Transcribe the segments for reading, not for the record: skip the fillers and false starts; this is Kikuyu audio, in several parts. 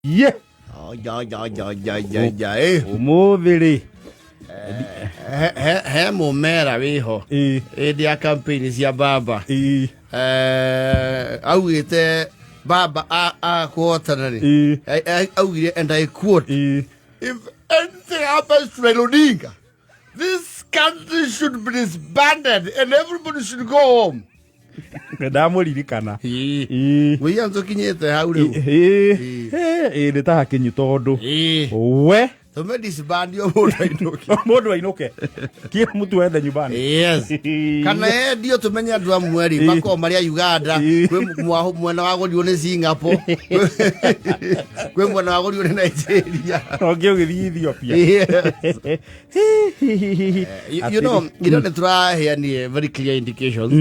Ye. Oi, Umuthi ri. He mũmera wĩho Ĩ. hĩndĩ ya campaign cia baba. Ĩ. Augĩte baba akũhotana rĩ, Ĩ. augire, and I quote, Ĩ. "If anything happens to Raila Odinga, this country should be disbanded and everybody should go home." Ndamũririkana. Ĩ. Mũiya nĩtũkinyĩte hau rĩu. Ĩ. Ĩ nĩ ta hakinyu tondũ. We. Tũme disband o mũndũ ainũke. Mũndũ ainũke. Kila mtu aende nyumbani. Yes. Kana endio tũmenye andũ amwe rĩ makoragwo marĩ a Uganda, kwĩ mwena wagũrirwo nĩ Singapore, kwĩ mwena wagũrirwo nĩ Nigeria. Ũngĩ ũgĩthiĩ Ethiopia. Yes. You know nĩ tũraheanire very clear indications,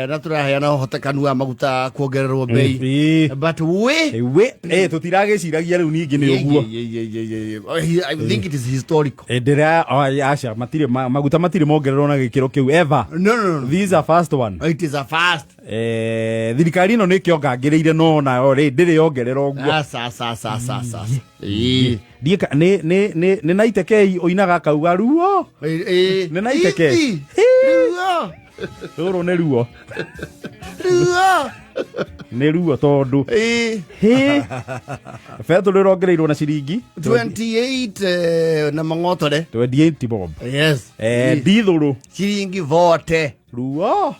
na tũraheana ũhotekanu wa maguta kuongererwo bei, but we We tũtiragĩciragia rĩu ningĩ nĩ ũguo. I think it is historical. Ndĩra aca matirĩ maguta matirĩ mongererwo na gĩkĩro kĩu ever. No. These are first one. It is a first. Thirikari ĩno nĩ ĩkĩongangĩrĩire no nayo rĩ ndĩrĩ yongerera ũguo. Asa asa asa asa asa asa. Ĩĩ. Ndiĩ nĩ Naite K ũinaga akauga ruo. Ĩĩ. Nĩ Naite K. Ithi. Ruo. Rũrũ nĩ ruo. Ruo. Nĩ ruo tondũ hĩ betũrũ ĩrongereirwo na ciringi 28 na mang'otore. 28 bob. Yes. Ndithũrũ Ciringi 40. Ruo.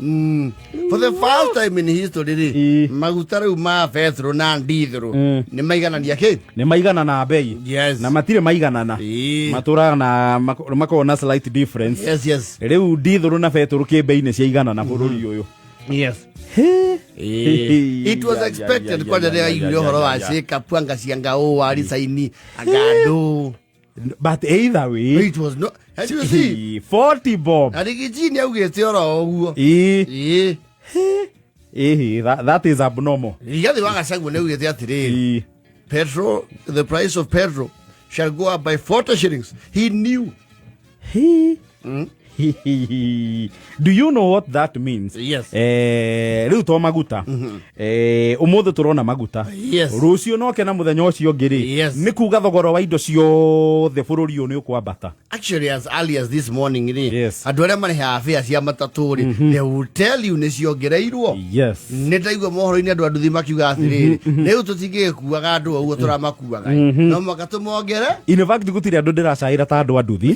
For the first time in history rĩ, maguta rĩu ma betũrũ na ndithũrũ nĩ maiganania kĩ? Nĩ maiganana bei. Na matirĩ maiganana. Matũraga na makoragwo na slight difference. Rĩu ndithũrũ na betũrũ kĩ bei nĩ ciaiganana bũrũri ũyũ. Hĩ. It was expected kwanja rĩrĩa aiguire ũhoro wa shake-up anga cianga ũ waricaini anga andũ. But either way, It was no, and you see, 40 bob. Riggy G nĩ augĩte oro ũguo. Ĩĩ. Ĩhĩ, that is abnormal. Rigathi wa Gachagua nĩ augĩte atĩrĩrĩ, petrol, the price of petrol shall go up by 40 shillings. He knew. He. Do you know what that means? Yes. Rĩu to maguta, ũmũthĩ tũrona maguta, rũciũ noke na mũthenya ũcio ũngĩ rĩ, nĩ kuga thogora wa indo ciothe bũrũri ũyũ nĩ ũkwambata. Actually, as early as this morning rĩ, andũ arĩa marĩhaga fare cia matatũ rĩ, they will tell you nĩ ciongereirwo. Nĩ ndaigua mohoro-inĩ andũ a nduthi makiuga atĩrĩrĩ, rĩu tũtingĩgĩkuaga andũ ũguo tũramakuaga, no mũhaka tũmongere. In fact, gũtirĩ andũ ndĩracaĩra ta andũ a nduthi.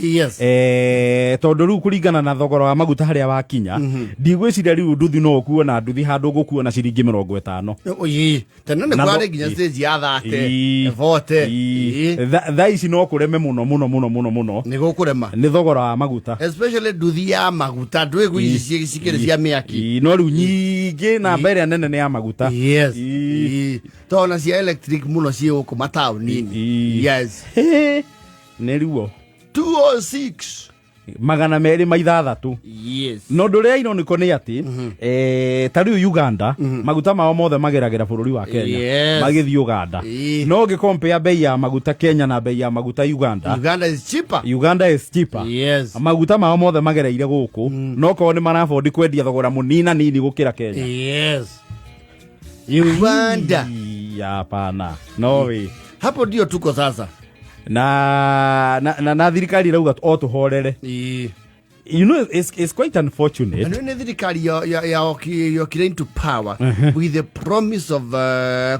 Tondũ rĩu kũringana na thogora wa maguta harĩa wakinya, ndigwĩciria rĩu nduthi no ũkuo na nduthi handũ ũgũkuo na ciringi 50. Ĩĩ, tene nĩ Na kwarĩ nginya stage ya 30, 40. Thaa ici no kũreme mũno mũno mũno mũno mũno. Nĩ gũkũrema. Nĩ thogora wa maguta. Especially nduthi ya maguta ndũĩ gwĩ ici cikĩrĩ cia mĩaki. Ĩĩ, no rĩu nyingĩ namba ĩrĩa nene nĩ ya maguta. Tondũ ona cia electric mũno ciĩ gũkũ mataũni-inĩ. Hĩ, nĩ ruo. 206. 206. No ũndũ ũrĩa ironiko nĩ atĩ ta rĩu Uganda maguta mao mothe mageragĩra bũrũri wa Kenya magĩthiĩ Uganda. No ũngĩ bei ya maguta Kenya na bei ya maguta Uganda, Uganda is cheaper. Uganda is cheaper. Maguta mao mothe magereire gũkũ, no korwo nĩ marabondi kwendia thogora mũnina nini gũkĩra Kenya. Yes, Uganda. Ai, hapana, no way. Hapo ndio tuko sasa. Na thirikari irauga o tũhorere. It's quite unfortunate. Na nĩ thirikari yokire into power with the promise of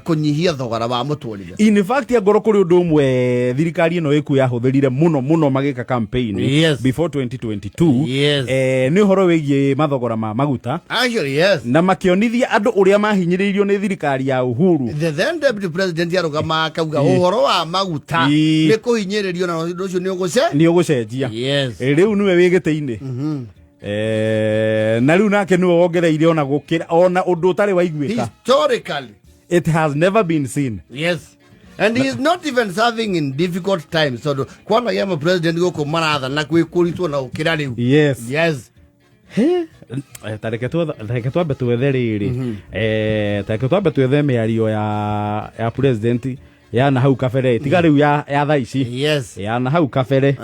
kũnyihia thogora wa mũtũrĩre. In fact, angorwo kũrĩ ũndũ ũmwe thirikari ĩno ĩkuo yahũthĩrire mũno mũno magĩka campaign before 2022, nĩ ũhoro wĩgiĩ mathogora ma maguta. Actually, yes. Na makĩonithia andũ ũrĩa mahinyĩrĩirio nĩ thirikari ya Uhuru. The then deputy president arũgama akauga ũhoro wa maguta nĩ kũhinyĩrĩrio na ũndũ ũcio nĩ ũgũce Nĩ ũgũcenjia. Rĩu nĩwe wĩ gĩtĩ-inĩ. Na rĩu nake nĩwe wongereire ona gũkĩra ona ũndũ ũtarĩ waiguĩka. Historically. It has never been seen. Yes, and he is not even serving in difficult times, tondũ kwanagia ma president gũkũ marathana kwĩ kũritwo na gũkĩra rĩu. He, ta reke twambe twethe rĩrĩ, ta reke twambe twethe mĩario ya president ya na hau kabere, tiga rĩu ya thaa ici, ya na hau kabere.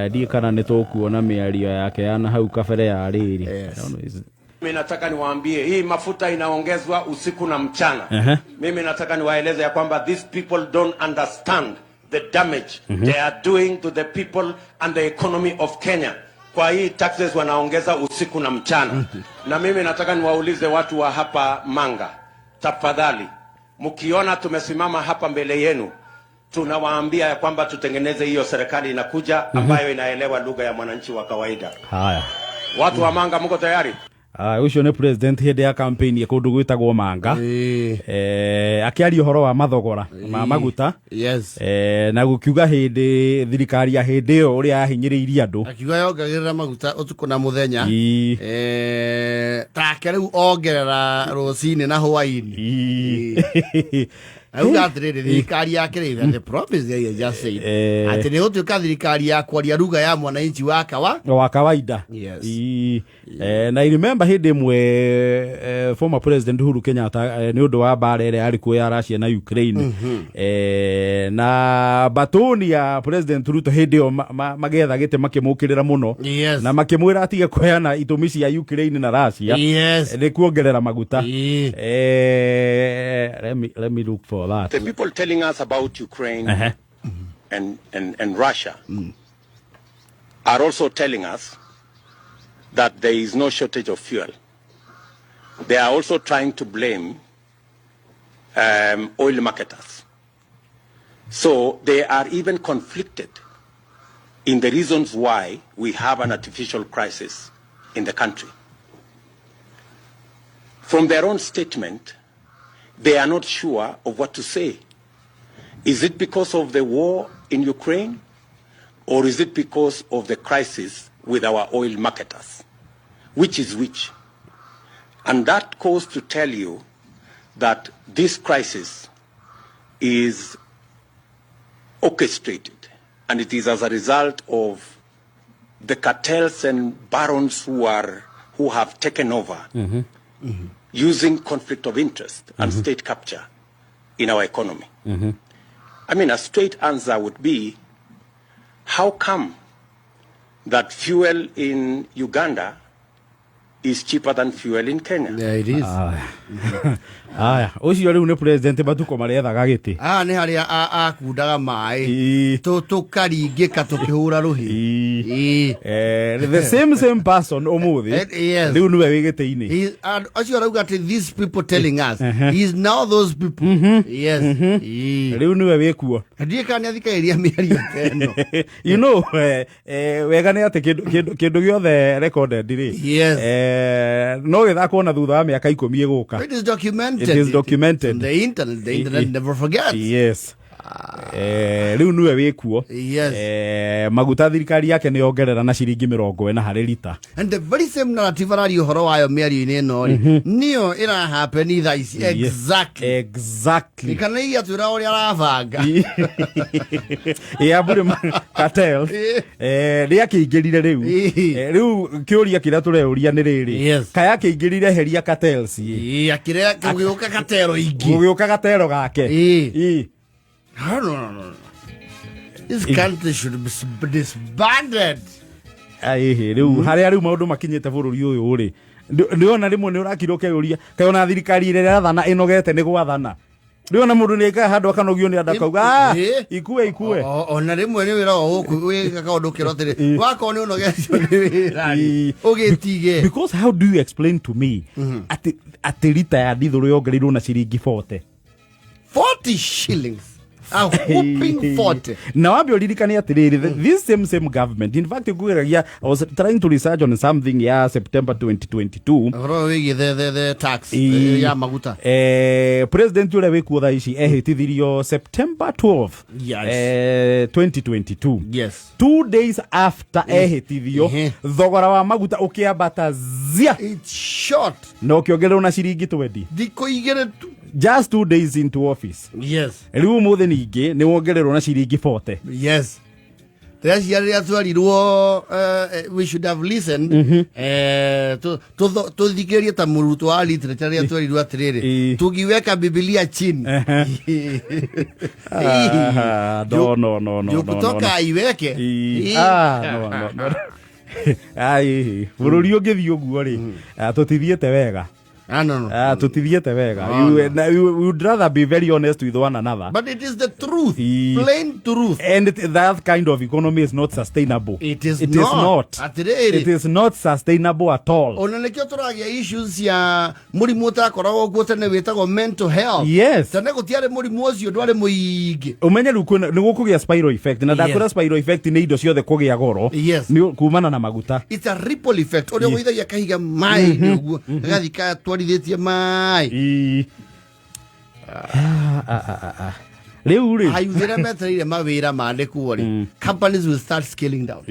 Ndiĩ kana nĩ tũkuona mĩario yake ya na hau kabere ya rĩrĩ. I don't know, is Mimi nataka niwaambie hii mafuta inaongezwa usiku na mchana. Mimi nataka niwaeleze ya kwamba these people don't understand the damage they are doing to the people and the economy of Kenya. Kwa hii taxes wanaongeza usiku na mchana. Na mimi nataka niwaulize watu wa hapa Manga, tafadhali, mkiona tumesimama hapa mbele yenu, tunawaambia ya kwamba tutengeneze hiyo serikali inakuja ambayo inaelewa lugha ya mwananchi wa kawaida. Haya. Watu wa Manga, mko tayari? Ah, ucio nĩ president hĩndĩ ya campaign ya kũndũ gwĩtagwo Manga. Akĩaria ũhoro wa mathogora ma maguta. Na gũkiuga hĩndĩ thirikari ya hĩndĩ ĩyo ũrĩa yahinyĩrĩirie andũ. Akiuga yongagĩrĩra maguta ũtukũ na mũthenya. Take rĩu ongerera rũcinĩ na hwaĩ-inĩ. Auga atĩrĩrĩ, thirikari yake rĩ, the promise they just said atĩ nĩ gũtuĩka thirikari ya kwaria lugha ya mwananchi wa kawa wa kawaida. Na I remember hĩndĩ ĩmwe former president Uhuru Kenyatta, nĩ ũndũ wa mbara ĩrĩa yarĩ kuo ya Russia na Ukraine, na batoni ya president Ruto hĩndĩ ĩyo magĩetha gĩtĩ makĩmũkĩrĩra mũno na makĩmwĩra atige kũheana itũmi cia Ukraine na Russia nĩ kuongerera maguta. Let me look for that. The people telling us about Ukraine and Russia are also telling us that there is no shortage of fuel. They are also trying to blame oil marketers. So they are even conflicted in the reasons why we have an artificial crisis in the country. From their own statement, they are not sure of what to say. Is it because of the war in Ukraine, or is it because of the crisis with our oil marketers? Which is which? And that goes to tell you that this crisis is orchestrated, and it is as a result of the cartels and barons who have taken over using conflict of interest and state capture in our economy. I mean, a straight answer would be, how come that fuel in Uganda is cheaper than fuel in Kenya? Yeah, it is. Aya, ũcio rĩu nĩ president matuko marĩethaga gĩtĩ. Haha nĩ harĩa akundaga maĩ tũkaringĩka tũkĩhũra rũhĩ. The same person ũmũthĩ rĩu nĩwe wĩ gĩtĩ-inĩ. Acio arauga atĩ these people telling us, he is now those people, yes. Rĩu nĩwe wĩ kuo. Ndiĩ kana nĩ athikagĩrĩria mĩario ta ĩno. Wega nĩ atĩ kĩndũ gĩothe recorded rĩ, no gĩthakwo na thutha wa mĩaka 10 ĩgũka. It is documented. It is documented. On the internet. The internet never forgets. Yes. Rĩu nĩwe wĩ kuo. Maguta thirikari yake nĩ yongerera na ciringi 40 harĩ rita. And the very same narrative araria ũhoro wayo mĩario-inĩ ĩno rĩ, nĩyo ĩra happen thaa ici. Exactly. Exactly. Kana iria twĩra ũrĩa arabanga. Ya mbũrĩ cartel. Nĩ akĩingĩrire rĩu. Rĩu kĩũria kĩrĩa tũreuria nĩ rĩrĩ. Kaya akĩingĩrire heria cartels. Ĩĩ, akĩrĩa gũgĩũka katero ingĩ. Gũgĩũka gatero gake. No, no, no, no. This country should be disbanded. Aihi, rĩu harĩa rĩu maũndũ makinyĩte bũrũri ũyũ rĩ, nĩwona rĩmwe nĩ ũrakira ũkeyũria kaĩ ona thirikari ĩrĩa ĩrathana ĩnogete nĩ gwathana. Rĩu ona mũndũ nĩ aikara handũ akanogio nĩ andũ akauga, ikue, ikue. Ona rĩmwe nĩ wĩra o gũkũ wĩka kaũndũ ũkĩrwo atĩrĩ, wakorwo nĩ ũnogetio nĩ wĩra rĩ, ũgĩtige. Because how do you explain to me atĩ rita ya ndithũrũ yongereirwo na ciringi 40? 40 shillings. A whooping 40. Na wambe ũririkane atĩrĩrĩ, this same government, in fact, ngwĩragia, I was trying to research on something ya September 2022. Ũhoro wĩgiĩ the tax, ya maguta. President ũrĩa wĩkuo thaa ici ehĩtithirio September 12, 2022. 2 days after ehĩtithio, thogora wa maguta ũkĩambata zia. It's short. Na ũkĩongererwo na ciringi 20. Thikũ igĩrĩ tu. Just 2 days into office. Rĩu ũmũthĩ ningĩ nĩ wongererwo na ciringi 40. Yes. Rĩrĩa rĩrĩa twerirwo, we should have listened. Tũthikĩrĩrie ta mũrutwo wa literature rĩrĩa twerirwo atĩrĩrĩ, tukiweka Biblia chini. Ah, no, no, no, no, no, Jukutoka no. aiweke. Ah, no, no, no. Ai, bũrũri ũngĩthiĩ ũguo rĩ, tũtithiĩte wega. Ah, no. Ah, tũtithiĩte wega. No, You, no. we would rather be very honest with one another. But it is the truth. Ii. Plain truth. And that kind of economy is not sustainable. It is It not. is not. Atĩrĩrĩ. It is not sustainable at all. Ona nĩkĩo tũragĩa issues cia mũrimũ ũtakoragwo kuo tene wĩtagwo mental health. Tene gũtiarĩ mũrimũ ũcio, ndwarĩ mũingĩ. Umenye rĩu nĩ gũkũgĩa spiral effect, na ndakwĩra spiral effect nĩ indo ciothe kũgĩa goro. Nĩ kumana na maguta. It's a ripple effect, ũrĩa ũgũithagia kahiga maĩ ũguo, gagathiĩ gatwarithĩtie maĩ. Ii. Ah, ah, ah, ah. Rĩu rĩ, Ayuthi arĩa metereire mawĩra mandĩkwo rĩ, companies will start scaling down.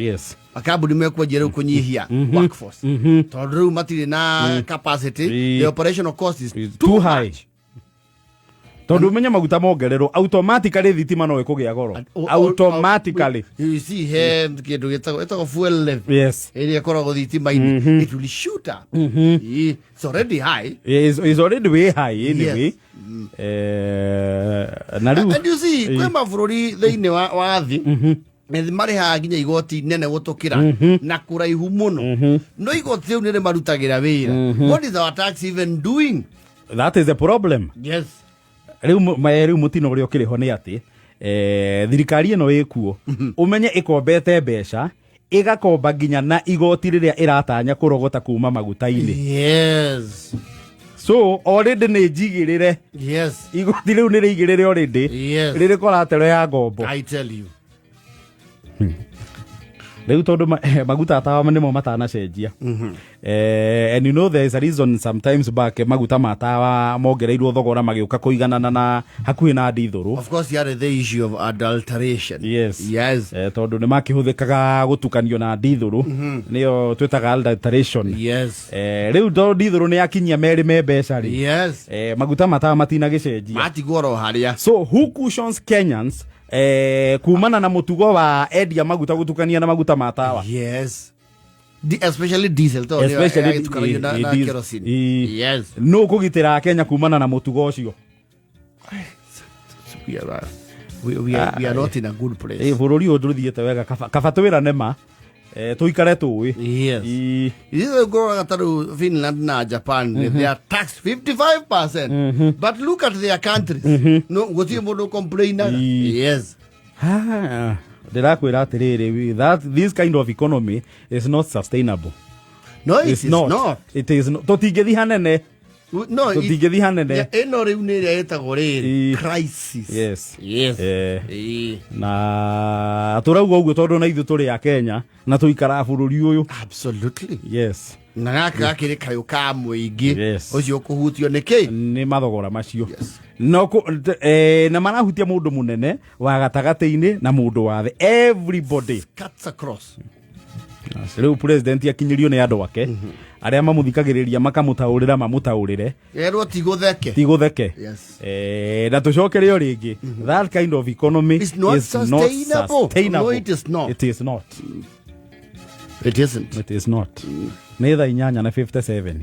Makambuni mekwanjia rĩu kũnyihia workforce tondũ rĩu matirĩ na capacity. The operational cost is Is too too high. much. Tondũ umenye maguta mongererwo, automatically thitima no ĩkũgĩa goro. Automatically. You see, he kĩndũ gĩtagwo fuel levy ĩrĩa ĩkoragwo thitima-inĩ, it will shoot up. Ii, it's already high. Is already way high anyway. Na rĩu And you see, kwĩ mabũrũri thĩinĩ wa thĩ marĩhaga nginya igoti nene gũtũkĩra na kũraihu mũno, no igoti rĩu nĩ rĩmarutagĩra wĩra. What is our tax even doing? That is the problem. Rĩu rĩu mũtino ũrĩa ũkĩrĩ ho nĩ atĩ thirikari ĩno ĩkuo, ũmenye ĩkombete mbeca, ĩgakomba nginya na igoti rĩrĩa ĩratanya kũrogota kuma maguta-inĩ. So already nĩ njigĩrĩre. Igoti rĩu nĩ rĩigĩrĩre already. Rĩrĩ collateral ya ngombo. I tell you. Rĩu tondũ maguta tawa nĩmo matanacenjia. And you know there is a reason sometimes back maguta ma tawa mongereirwo thogora magĩũka kũiganana na hakuhĩ na ndithũrũ. Of course, yarĩ the issue of adulteration. Tondũ nĩ makĩhũthĩkaga gũtukanio na ndithũrũ, nĩyo twĩtaga adulteration. Rĩu tondũ ndithũrũ nĩ yakinyia merĩ me mbeca rĩ, maguta ma tawa matinagĩcenjia. Matigwo oro harĩa. So who cushions Kenyans kumana na mũtugo wa endia maguta gũtukania na maguta ma tawa? Yes. Especially diesel tondũ nĩyo Especially ĩragĩtukanagio na diesel. kerosene. Nũ kũgitĩra Kenya kumana na mũtugo ũcio? We are not in a good place. Bũrũri ũyũ ndũthiĩte wega, kaba twĩrane ma, tũikare tũĩ. Ithuĩ ngũroraga ta rĩu Finland na Japan, they are taxed 55%, but look at their countries, no gũtirĩ mũndũ complainaga. Ah, ndĩrakwĩra atĩrĩrĩ, that this kind of economy is not sustainable. No, it It's is not. not. It is not. Tũtingĩthiĩ hanene. No, Tũtingĩthiĩ hanene. Yeah, ĩno rĩu nĩ ĩrĩa ĩtagwo rĩrĩ crisis. Na tũrauga ũguo tondũ na ithuĩ tũrĩ a Kenya na tũikaraga bũrũri ũyũ. Na gaka gakĩrĩ kayũ ka mũingĩ. Ũcio ũkũhutio nĩ kĩ? Nĩ mathogora macio no na marahutia mũndũ mũnene wa gatagatĩ-inĩ na mũndũ wa thĩ, everybody. Cuts across. Rĩu president akinyĩrio nĩ andũ ake arĩa mamũthikagĩrĩria, makamũtaũrĩra, mamũtaũrĩre. Erwo ti gũtheke. Ti gũtheke. Na tũcokere o rĩngĩ, that kind of economy It's not is not sustainable. sustainable. No, it is not. It is not. It isn't. It is not. Nĩ thaa 8:57.